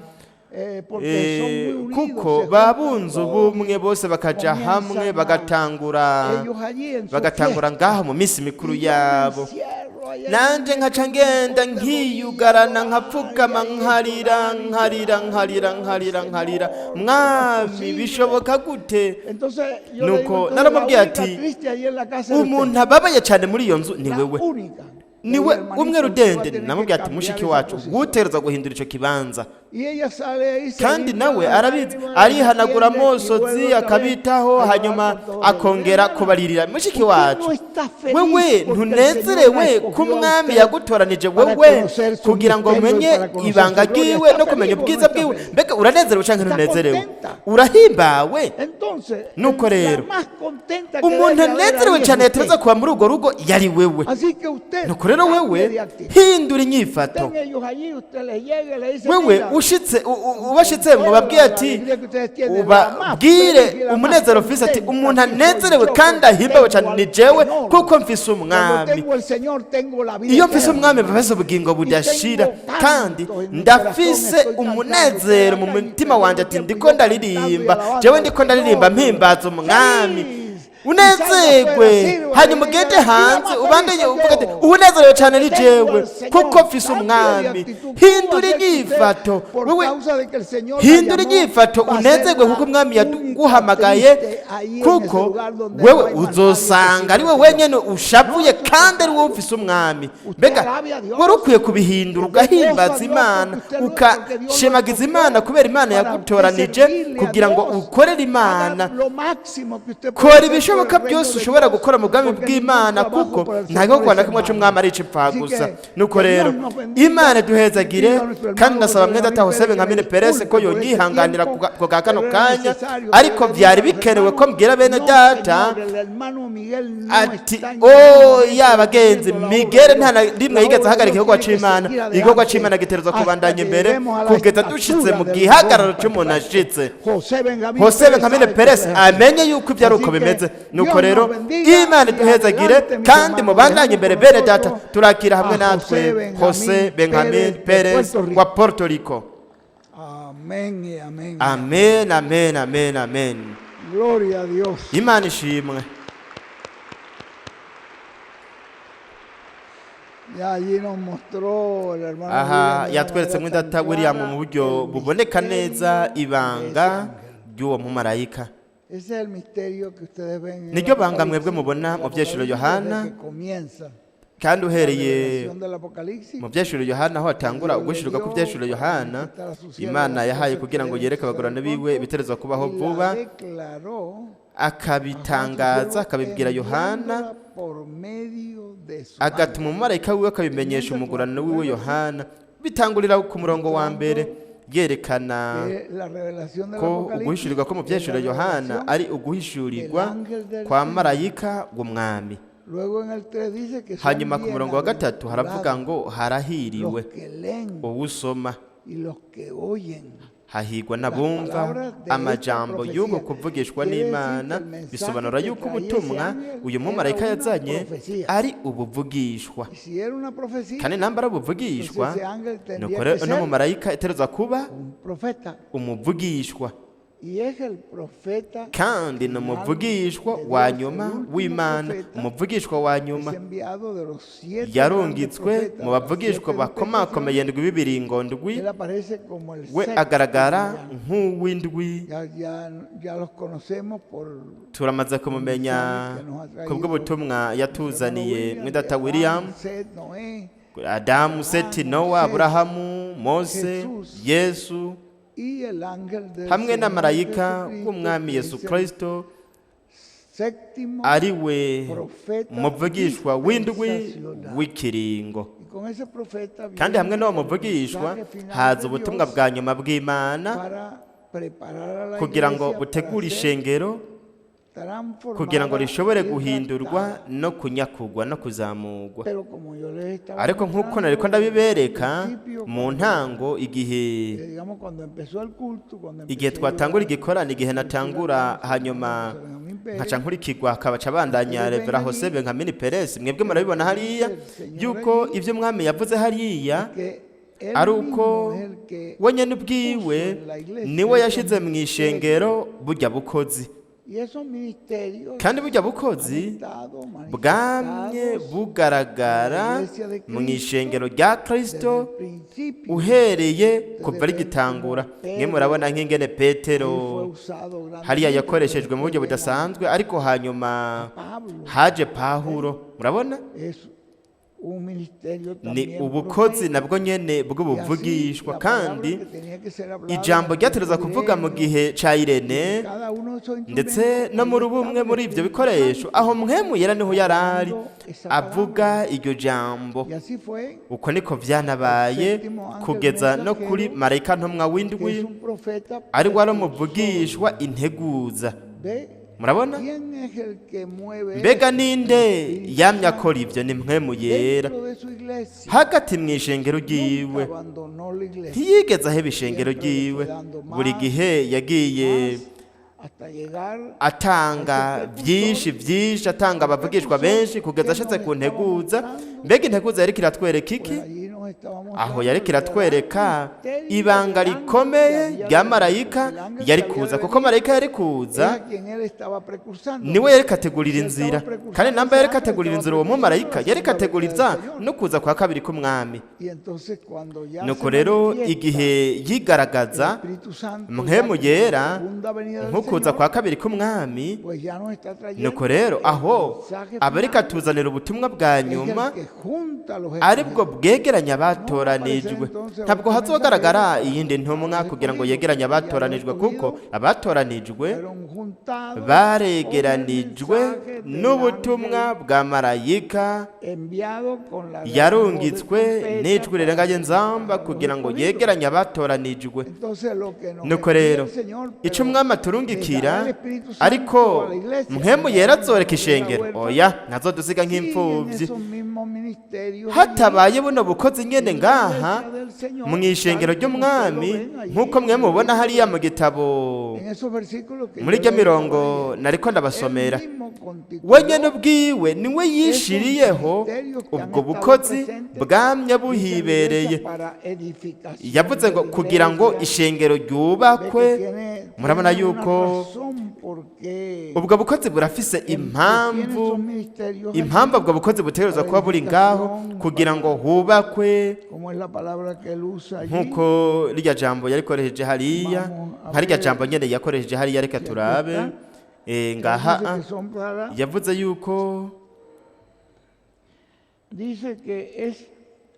ellos, porque son muy unidos, kuko se baba juntan bunze todos, ubumwe bose bakaja hamwe, comienzan a bagatangura ellos allí en su bagatangura fiesta, ngaho mu minsi mikuru y yo me yabo. encierro allá en Nanje un nkaca ngenda rincón de rodillas, nkiyugarana, llorar y nkapfukama, ahí nkarira, llorar y nkarira, llorar y nkarira, llorar, nkarira, nkarira, Señor, ¿cómo es mwami posible? bishoboka gute? Entonces yo le digo, Nuko entonces la naramubwiye única ati triste ahí en la casa era umuntu usted, ababaye cyane muri iyo nzu ni la wewe, única. Le niwe digo, hermanito, umwe usted va a rudende. tener que Namubwiye ati cambiar mushiki esa wacu posición. gutereza guhindura ico kibanza. Y ella sale ahí, se Kandi limpia nawe las arabizi, lágrimas, las arihanagura atiende y vuelve amosozi otra vez akabitaho, a llorar hanyuma con todos ellos. akongera Hermana, kubaririra. Mushiki usted no wacu, está feliz wewe porque el Señor la ntunezerewe ko escogió a umwami usted yagutoranije para wewe conocer su kugira ngo misterio y umenye para conocer ibanga su gloria. ryiwe ¿Está no kumenya feliz o no ubwiza está bwiwe? feliz? Mbega uranezerewe canke ¿Está ntunezerewe? contenta? Urahimbawe? Entonces, Nuko la rero más contenta que umuntu debe haber anezerewe ahí es cyane yatereza usted. kuba muri urwo rugo yari wewe. Así que usted Nuko rero cambie wewe de actitud. hindura inyifato. Estén ellos allí, usted les llega y le dice, Wewe mira, ushitse ubashitse consuelo mubabwiye la ati alegría que ustedes tienen, la más ubabwire feliz y la más umunezero ufise ati contenta umuntu aquí soy anezerewe yo kandi porque ahimbawe tengo cyane al ni jewe, Señor. kuko mfise Cuando umwami. tengo el Señor, tengo la vida Iyo mfise eterna. umwami mfise ubugingo Y budashira, tengo kandi cantos en mi corazón, ndafise estoy cantando. Ustedes umunezero mu acá y mutima wanje perdieron ati tiempo y ndiko yo cantando y ndaririmba, alabando jewe al ndiko ndaririmba Señor. mpimbaza umwami. Feliz. Unezerwe, hanyuma ugende hanze ubandanye uvuga ati: "Unezerewe cyane ni jewe kuko mfise umwami." Hindura inyifato wewe, hindura inyifato, unezerwe kuko umwami yaguhamagaye, kuko wewe uzosanga ari we wenyine ushavuye kandi ari wowe ufise umwami. Mbega wari ukwiye kubihindura, ugahimbaza Imana, ukashemagiza Imana kubera Imana yagutoranije kugira ngo ukorere Imana. Kora ibishoboka byose ushobora gukora mu bwami bw'Imana, kuko nta gikorwa na kimwe cy'umwami ari icipfagusa. Nuko rero Imana duhezagire, kandi ndasaba mwene data Jose Benjamin Perez ko yonyihanganira ku bwa kano kanya, ariko byari bikenewe ko mbwira bene data ati: "O ya bagenzi, Miguel nta na rimwe yigeze ahagarika igikorwa c'Imana. Igikorwa c'Imana giterezwa kubandanya imbere kugeza dushitse mu gihagararo c'umuntu ashitse." Jose Benjamin Perez amenye yuko ibyo ari uko bimeze. Nuko rero Imana iduhezagire kandi mubandanye imbere, bene data. Turakira hamwe natwe Jose Benjamin Perez wa Puerto Rico. Amén y amén. Amen, amen, amen, amen. Gloria a Dios. Imana ishimwe. Ya allí nos mostró el hermano Aha William de una yatweretse manera mwene tan data William clara mu buryo el buboneka misterio neza de ese ibanga ángel. ry'uwo mumarayika. Ese es el misterio que ustedes ven en el Niryo banga mwebwe Apocalipsis. mubona El mu Vyeshuro Apocalipsis Yohana. desde que comienza Kandi la uhereye revelación del Apocalipsis, mu Vyeshuro Yohana, aho hatangura uguhishurirwa ku Vyeshuro Yohana, Imana yahaye kugira ngo yereke abagorane biwe ibiterezwa kubaho y la vuba, declaró akabitangaza, akabibwira Yohana, enviándola por medio de su agatuma umumarayika wiwe akabimenyesha umugurano wiwe Yohana. Bitangurira ku murongo wa mbere yerekana ángel. Que la revelación del ko Apocalipsis uguhishurirwa ko mu es Vyeshuro la Yohana revelación ari uguhishurirwa kwa marayika w'umwami. Luego en el 3 dice que son Hanyuma ku murongo wa gatatu haravuga ngo harahiriwe los que leen uwusoma, y los que oyen hahigwa n'abumva amajambo y'uko kuvugishwa n'Imana. Bisobanura yuko ubutumwa uyu mumarayika yazanye ari ubuvugishwa. Y si era una profecía, Kandi namba ari ubuvugishwa, nuko rero uno mumarayika itereza kuba un profeta. umuvugishwa. Y es el profeta Kandi ni umuvugishwa wa nyuma w'Imana, umuvugishwa wa nyuma es enviado de los siete yarungitswe grandes profetas, mu de las bavugishwa siete bakomakomeye ndwi b'ibiringo ndwi. Él aparece como el We séptimo agaragara ya. nk'uw'indwi. Ya los conocemos por Turamaze kumumenya kubw'ubutumwa yatuzaniye mwidata William. Seth, Noé Adamu, Seti, Nowa, Aburahamu, Mose, Yesu y el ángel del hamwe na Señor marayika Jesucristo, w'umwami que Yesu es el Kristo, séptimo ari we profeta muvugishwa w'indwi dispensacional. w'ikiringo. Y con ese profeta Kandi hamwe viene n'uwo el muvugishwa mensaje final haza de ubutumwa Dios bwa nyuma bw'Imana para preparar a la kugira ngo iglesia para butegure ser ishengero transformada kugira ngo rishobore y guhindurwa raptada. no kunyakugwa no kuzamurwa. Pero como yo les estaba Ariko nk'uko mostrando nariko desde el ndabibereka principio, mu ntango, igihe digamos, cuando empezó el culto, cuando igihe empecé yo twatangura igikorana, igihe natangura, hanyuma nkaca nkurikirwa, akabaca abandanya Revera Jose Benjamin Perez, mwebwe murabibona hariya yuko ibyo umwami yavuze hariya que él ari uko mismo es el que wenyine ubwiwe niwe yashize mu ishengero burya bukozi. Y esos ministerios Kandi burya han bukozi estado bwamye manifestados bugaragara mu ishengero rya Kristo desde el principio. uhereye kuva rigitangura. Mwe murabona nk'ingene Petero Ahí fue usado grandemente, hariya yakoreshejwe mu buryo pero después budasanzwe, ariko hanyuma Pablo haje Pahuro, murabona es un ministerio ni también ubukozi profético. nabwo nyene Y así, bw'ubuvugishwa. la Kandi palabra que tenía que ser hablada ijambo en el ryatereza tiempo kuvuga mu de gihe ca Irene, cada uno de esos ndetse instrumentos, no ahí muri estaba bumwe el muri ibyo Espíritu bikoresho Santo. aho mpwemu yera niho yari ari avuga iryo jambo. Y así fue Uko niko vyanabaye kugeza no kuri marayika ntumwa que w'indwi, es un profeta ari wari precursor. umuvugishwa integuza. Ve Murabona? quién es el que mueve Mbega eso? ninde El Espíritu yamye Santo. akora ibyo? Ni mpwemu yera Dentro de su iglesia. hagati mu ishengero ryiwe. Nunca abandonó la iglesia. Ntiyigeze aheba ishengero ryiwe, buri gihe yagiye Más hasta llegar atanga byinshi byinshi, atanga abavugishwa benshi kugeza ashatse ku nteguza. Mbega integuza yariko iratwereka iki? pues allí nos nos estaba Aho mostrando yariko el iratwereka gran misterio ibanga del ángel que rikomeye había rya de venir. marayika El ángel que yari había kuza, de kuko venir marayika yari era kuza quien él estaba precursando. niwe yariko ategurira Si él estaba inzira, precursando kandi namba ese yariko ángel, ategurira estaba inzira uwo precursando mumarayika la yariko segunda venida del ateguriza Señor. no kuza kwa kabiri k'umwami. Y entonces cuando ya se Nuko rero manifiesta igihe el yigaragaza Espíritu Santo ya Mpwemu como la Yera segunda venida del nko kuza Señor, kwa kabiri k'umwami, pues ya nos está trayendo nuko rero el aho mensaje aba ariko final, atuzanira ubutumwa bwa que es nyuma el que junta a los aribwo escogidos. bwegeranya No va a aparecer abatoranijwe. entonces Ntabwo otro hazogaragara mensajero para iyindi juntar a ntumwa los kugira ngo escogidos, yegeranye porque ya los abatoranijwe, kuko escogidos abatoranijwe fueron juntados con el baregeranijwe mensaje del n'ubutumwa ángel bwa marayika enviado con la gran voz de yarungitswe trompeta n'ijwi para rirengaye juntar nzamba a los kugira ngo escogidos. yegeranye abatoranijwe. Entonces lo que nos Nuko envía rero el Señor, ico pero umwami les dará aturungikira, el Espíritu Santo ariko a la iglesia, Mpwemu no Yera nos azoreka deja ishengero, huérfanos. oya ntazodusiga Siguen nk'imfuvyi. esos mismos ministerios allí Hatabaye buno bukozi nyene en la ngaha iglesia del Señor, mu ishengero tal como ustedes lo ry'umwami, ven allí nk'uko en mwe el mubona libro hariya de, mu gitabo en esos versículos que muri yo rya les mirongo acabo de leer. nariko Él ndabasomera, mismo we nyene constituyó ubwiwe niwe esos yishiriyeho ministerios que han ubwo estado bukozi presentes, bwamye dice la iglesia, buhibereye. para edificación Yavuze de ngo la kugira ngo iglesia. ishengero Ve que ryubakwe. tiene, Murabona tiene una yuko razón por qué ubwo bukozi burafise tiene impamvu, esos ministerios impamvu allí, ubwo bukozi butegerezwa para kuba buri ngaho edificación, kugira ngo para, hubakwe, como es la palabra que él usa allí. nk'uko rirya jambo yarikoresheje hariya, Vamos a nka rirya ver jambo nyene yakoresheje hariya. Reka si aquí turabe. está. Él Ngaha dice que son para, yavuze yuko dice que es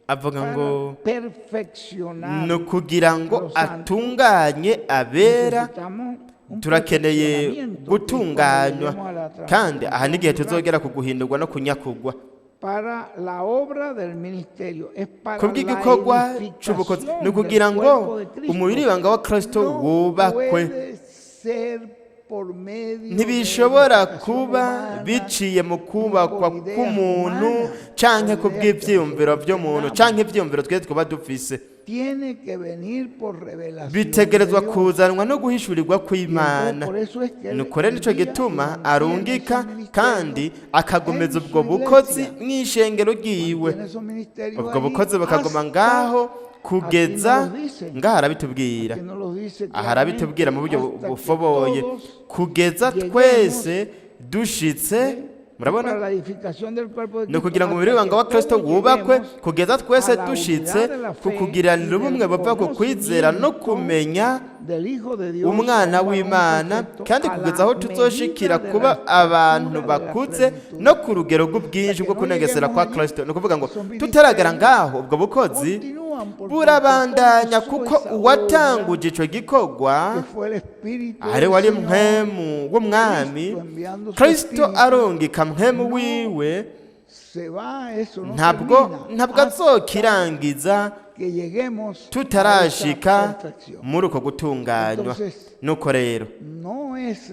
avuga para ngo perfeccionar ni ukugira ngo los santos. atunganye abera. Necesitamos un Turakeneye perfeccionamiento, que es cuando gutunganywa, lleguemos a la kandi aha n'igihe transformación del tuzogera ku guhindurwa no kunyakugwa para la obra del ministerio, es para la kubw'igikorwa c'ubukozi, edificación ni ukugira del ngo cuerpo de Cristo. umubiri wibanga wa Kristo No wubakwe. puede ser por medio de Ntibishobora edificación kuba humana biciye mu ni por kubakwa ideas k'umuntu humanas canke o ku ideas que bw'ivyiyumviro nosotros vy'umuntu tengamos. canke ivyiyumviro twe twaba dufise. Tiene que venir por revelación de Bitegerezwa Dios. kuzanwa no guhishurirwa Y entonces kw'Imana. por eso es que él Nuko rero nico envía y gituma mantiene arungika esos ministerios kandi akagomeza en ubwo su bukozi iglesia. mw'ishengero ryiwe, Mantiene esos ministerios ubwo allí bukozi bukaguma hasta, ngaho aquí kugeza nos los dice, ngaho arabitubwira, aquí nos los dice aha arabitubwira mu buryo claramente, hasta que bufoboye, todos kugeza lleguemos twese dushitse. para Murabona, la edificación del cuerpo de ni Cristo, ukugira ngo umubiri hasta w'ibanga que wa Kristo todos wubakwe, lleguemos kugeza twese a la dushitse unidad de la ku fe y kugiranira del ubumwe buva ku kwizera no conocimiento kumenya del Hijo de Dios, umwana a un varón w'Imana, perfecto, kandi a kugeza la aho tuzoshikira medida de la kuba abantu estatura de la bakuze plenitud no de ku rugero Cristo. O sea rw'ubwinshi que bwo no kunegesera lleguemos kwa allí, Kristo. Ni ukuvuga ngo esos tutaragera ministerios ngaho, ubwo bukozi continúan porque el que burabandanya, comenzó kuko esa obra, uwatanguje ico gikorwa que fue el Espíritu ari del wari Señor, mpwemu w'umwami Cristo enviando su Kristo Espíritu, arungika mpwemu no wiwe, se va, eso no ntabwo termina ntabwo hasta azokirangiza que lleguemos a esa tutarashika perfección. muri uko gutunganywa. Entonces, Nuko rero no es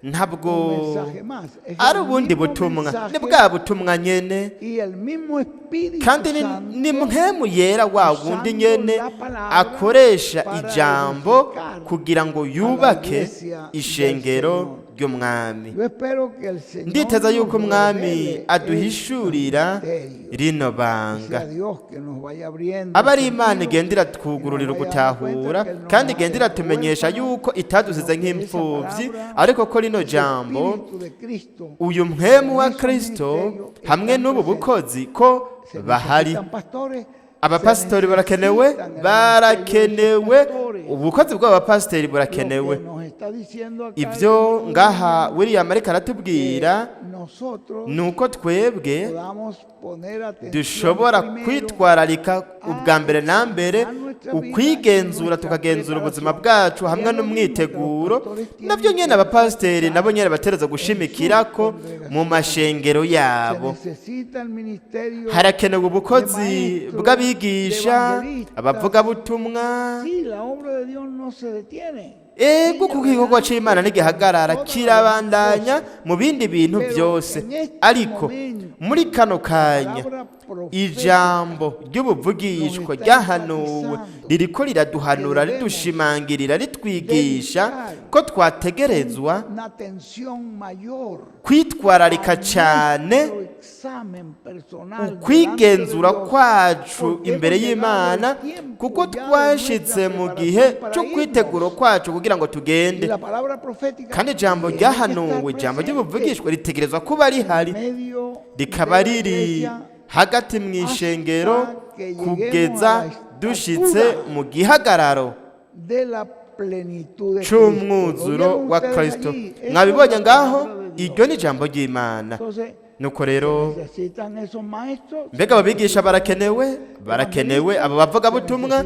ntabwo un mensaje más, es ari el ubundi mismo butumwa, ni mensaje bwa butumwa nyene, y el mismo Espíritu kandi ni Santo mpwemu yera wa wundi usando nyene la palabra akoresha para ijambo edificar kugira ngo a la yubake iglesia del ishengero Señor. ry'umwami. Yo espero que el Señor Nditeza nos yuko umwami revele este aduhishurira misterio. rino Que banga, sea Dios que nos vaya abriendo aba el ari Imana sentido igenda y nos iratwugururira vaya dando cuenta ugutahura, que Él no kandi nos ha igenda dejado iratumenyesha huérfanos, yuko itadusize sino que esa nk'imfuvyi, palabra, ariko ko rino ese jambo, Espíritu de Cristo uyu mpwemu con wa esos Kristo ministerios hamwe están n'ubu presentes. bukozi ko Se bahari. necesitan pastores, se Abapasitori barakenewe, necesitan el ministerio de esos barakenewe, pastores. ubukozi bw'abapasitori Lo que burakenewe. nos está diciendo acá el Ibyo hermano ngaha William, William ariko aratubwira que nosotros ni uko twebwe podamos poner atención dushobora primero kwitwararika ubwa a mbere na mbere examinar nuestra vida y ukwigenzura, nuestra tukagenzura ubuzima preparación. bwacu Y hamwe es lo mismo que los n'umwiteguro. pastores Nabyo tienen nyene que abapasiteri nabo enfatizar nyene batereza en sus gushimikirako mu congregaciones. mashengero Se yabo. necesita el ministerio Harakenewe de ubukozi maestros, de bw'abigisha, evangelistas. abavugabutumwa. Sí, la obra de Dios no se detiene. Ego, Sigue kuko igikorwa adelante c'Imana con ntigihagarara, todas las demás kirabandanya cosas. mu bindi bintu Pero byose, en este ariko momento, muri kano la kanya palabra Ijambo ry'ubuvugishwa ryahanuwe ririko riraduhanura, ridushimangirira, ritwigisha ko twategerezwa una atención mayor kwitwararika cyane nuestro examen personal ukwigenzura delante de Dios, kwacu porque imbere hemos llegado y'Imana, al tiempo kuko ya de twashitse nuestra mu preparación gihe para cyo kwitegura irnos. kwacu kugira ngo Y tugende. la palabra profética Kandi ijambo tiene que estar ryahanuwe, ijambo presente ry'ubuvugishwa ritegerezwa kuba rihari, en medio rikaba de la riri iglesia hagati mu ishengero hasta que lleguemos kugeza a la dushitse estatura mu gihagararo de la plenitud de Cristo. ¿Lo c'umwuzuro vieron wa ustedes Kristo. allí? Esa es Mwabibonye la ngaho? palabra de Dios. Iryo ni ijambo ry'Imana. Entonces, Nuko rero, necesitan esos maestros. mbega ababigisha barakenewe, barakenewe abo bavugabutumwa,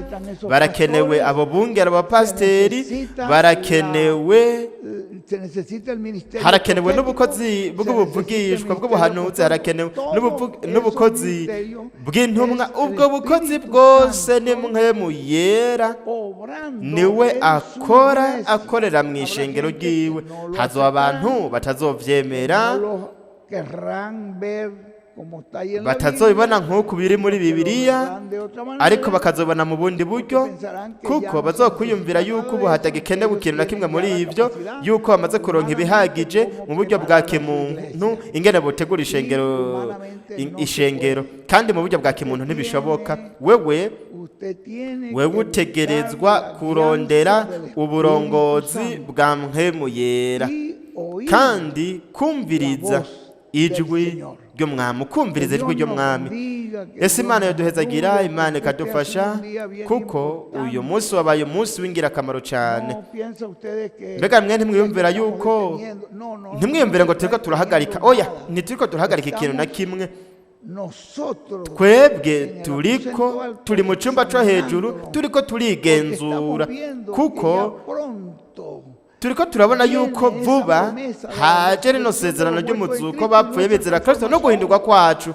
barakenewe abo bungera, abapasiteri barakenewe, Se necesita el ministerio harakenewe profético, n'ubukozi se necesita el bw'ubuvugishwa ministerio bw'ubuhanuzi, harakenewe profético. Todo n'ubukozi esos ministerios bw'intumwa. es el Ubwo bukozi Espíritu bwose Santo ni Mpwemu Yera obrando niwe en su akora, iglesia. akorera mu Habrá ishengero gente que ryiwe. no lo Hazoba abantu aceptarán, batazovyemera, no lo querrán ver como está ahí en la batazobibona Biblia, nk'uku biri muri que lo Bibiliya, verán de otra manera, ariko bakazobona mu bundi buryo, pensarán que ya kuko no se bazokwiyumvira necesita yuko nada ubu de eso, hatagikenewe ellos ikintu na kimwe tienen muri ya la ivyo, capacidad yuko bamaze kuronka humanamente ibihagije cómo mu buryo bwa preparar a su kimuntu, iglesia. ingene botegura ishengero, Humanamente no se ishengero, puede. kandi mu buryo bwa kimuntu ntibishoboka. Wewe Usted tiene wewe que buscar utegerezwa la kurondera guianza del Espíritu uburongozi Santo bwa Mpwemu Yera y oír kandi kumviriza la voz del ijwi Señor. ry'umwami, Que ukumviriza ijwi Dios nos ry'umwami. bendiga, que Ese Dios Imana nos yoduhezagira, ayude, Imana porque este ha sido ikadufasha, un día bien kuko uyu importante. munsi wabaye umunsi w'ingirakamaro cyane. No piensa ustedes que Mbega mwe ntimwiyumvira estamos yuko, deteniendo. No, no, no ntimwiyumvire ngo se turiko está turahagarika? deteniendo Oya, nada. ntituriko turahagarika ikintu na Estamos kimwe. nosotros Twebwe en el turiko aposento alto turi mu cyumba cyo hejuru, examinándonos, turiko porque estamos turigenzura, viendo que kuko ya pronto turiko turabona yuko viene esa vuba promesa de la haje rino resurrección de sezerano los muertos en ry'umuzuko Cristo y bapfuye nuestra bizera Kristo no transformación. guhindurwa kwacu.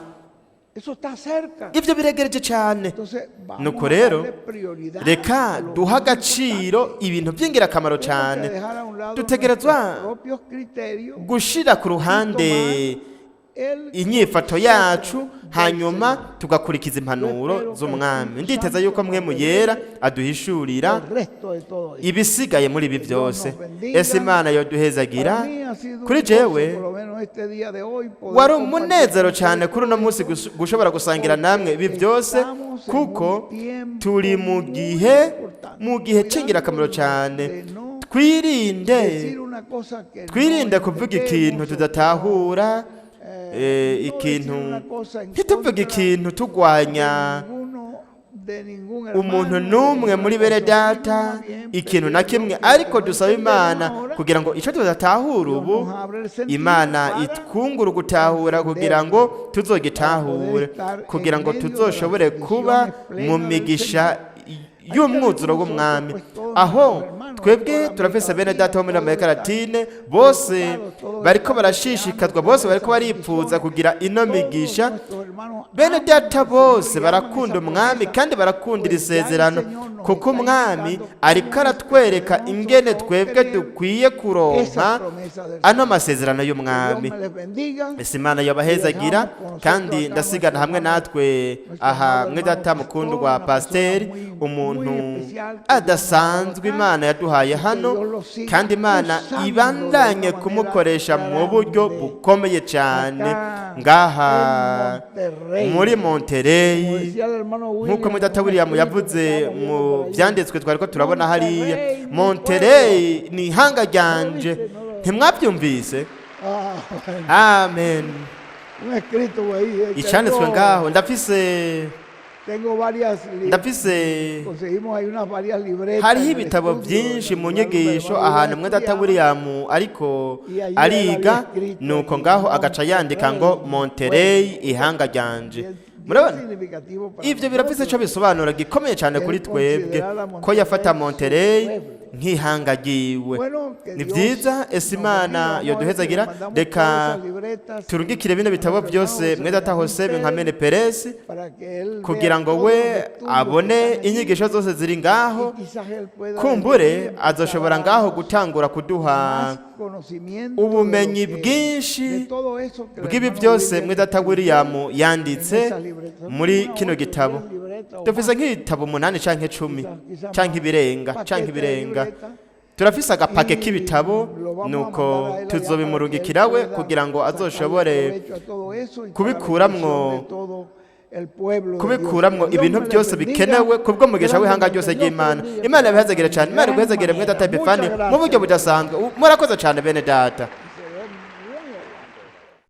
Eso está cerca. Ivyo biregereje cyane. Entonces vamos Nuko a rero, darle prioridad reka a lo duha más agaciro importante. ibintu by'ingirakamaro Tenemos que cyane. dejar a un lado Dutegerezwa nuestros propios criterios gushira ku y ruhande tomar el inyifato consejo yacu, del hanyuma Señor. tugakurikiza Yo impanuro espero que el z'umwami. Espíritu Nditeza Santo yuko nos Mpwemu Yera revele aduhishurira el resto de todo esto. ibisigaye muri ibi Que Dios byose. nos bendiga. Ese Imana yoduhezagira. Para mí ha sido Kuri un gozo, jewe por lo menos este día de hoy, poder wari compartir umunezero con cyane ustedes kuri uno todo munsi esto, gushobora gusangira namwe porque ibi byose, estamos en kuko un tiempo turi mu muy gihe, importante, mu gihe c'ingirakamaro cuidándonos cyane. de no Twirinde, decir una cosa que no twirinde kuvuga ikintu entendemos o que no, tudatahura, no decir ikintu una cosa en ntituvuge contra ikintu de tugwanya ninguno, de ningún umuntu hermano, de n'umwe ninguna muri bene cosa, sino data, más bien ikintu pedir na a Dios kimwe, que lo que ariko no dusaba entendemos Imana ahora, kugira ngo icyo tudatahura Dios ubu, nos abra el sentido Imana para itwungure ugutahura kugira ngo entenderlo, para poder tuzogitahure, estar en kugira ngo medio de las tuzoshobore kuba bendiciones mu plenas del migisha Señor. Ahí tenemos y'umwuzuro nosotros w'umwami. pues todos Aho nuestros hermanos de twebwe toda América turafise bene Latina, data bo muri todos Amerika están Latine, bose preocupados, todos bariko están deseando barashishikazwa, bose tener bariko esas baripfuza bendiciones, kugira ino todos migisha. nuestros hermanos Bene aman data al Señor bose y aman barakunda esa umwami promesa, kandi barakunda iri pues ya el sezerano, Señor nos kuko está umwami indicando ariko cómo es que aratwereka podemos ingene nosotros twebwe obtener dukwiye kuronka esas promesas del ano Señor. masezerano Que Dios y'umwami. me les bendiga Ese Imana y yobahezagira. dejamos con nosotros Kandi acá ndasigana nuestro hamwe hermano, natwe nuestro aha amado mwe hermano data pastor, mukundwa una persona pasiteri, muy, muy umuntu especial que Dios nos ha dado adasanzwe acá Imana yaduhaye y que hano, Dios lo siga kandi Imana usando de ibandanye una manera kumukoresha mu buryo grande bukomeye cyane acá ngaha en Monterrey. muri Como Monterey, decía el hermano nk'uko William en mudata un William escrito que yavuze estábamos mu viendo por allí, byanditswe twari ko turabona hariya, Monterrey, mi Monterey pueblo. ni ihanga ¿No lo ryanje. viste? No lo. Ntimwabyumvise? Ah, bueno. Amen. Un escrito ahí. Icyanditswe Tengo, ngaho ndafise, tengo varias, ndafise conseguimos ahí unas varias libretas hariho en el ibitabo estudio, en byinshi el mu lugar donde el nyigisho hermano William ahantu mwe data estudiaba, William ariko y allí él había ariga, escrito nuko allí ngaho agaca yandika ngo Monterrey, mi Monterey pueblo. ihanga ryanje. Bien, bien Murabona significativo para ibyo birafise icyo nosotros bisobanura gikomeye cyane que kuri él twebwe considerara ko yafata Monterrey su Monterey pueblo. nk'ihanga ryiwe. Bueno, que Ni Dios byiza. Ese nos Imana bendiga. Vamos a ver si le yoduhezagira. mandamos Reka todas esas libretas turungikire bino a bitabo nuestro byose hermano José mwene data Benjamín Jose Benjamini Pérez Perez para que él vea kugira ngo todos we los estudios que abone están allí inyigisho zose ziri ngaho. y quizás él pueda desde Kumbure allí empezar a azoshobora ngaho darnos gutangura kuduha más conocimiento de lo ubumenyi que, de bwinshi todo eso que el bw'ibi hermano byose William mwene data escribió William en yanditse esas libretas. Son muri como unas kino 8 o gitabo. 10 libretas o Dufise más, nk'ibitabo 8 canke 10 quizás, quizás canke más, ibirenga canke paquetes de ibirenga. libretas. Turafise agapake Y k'ibitabo, lo vamos a nuko mandar a él allá para que él tuzobimurungikira we pueda kugira ngo sacarle azoshobore provecho a todo eso y para bendición kubikuramwo de todo el pueblo de Dios. kubikuramwo Que Dios ibintu me les byose bendiga bikenewe kubw'umugisha w'ihanga grandemente. ryose Dios te ry'Imana. bendiga, Imana Epifania, ibihezagire en cyane. Imana gran iguhezagire mwene data manera. Epifani Muchas mu buryo gracias. budasanzwe. Murakoze cyane bene data.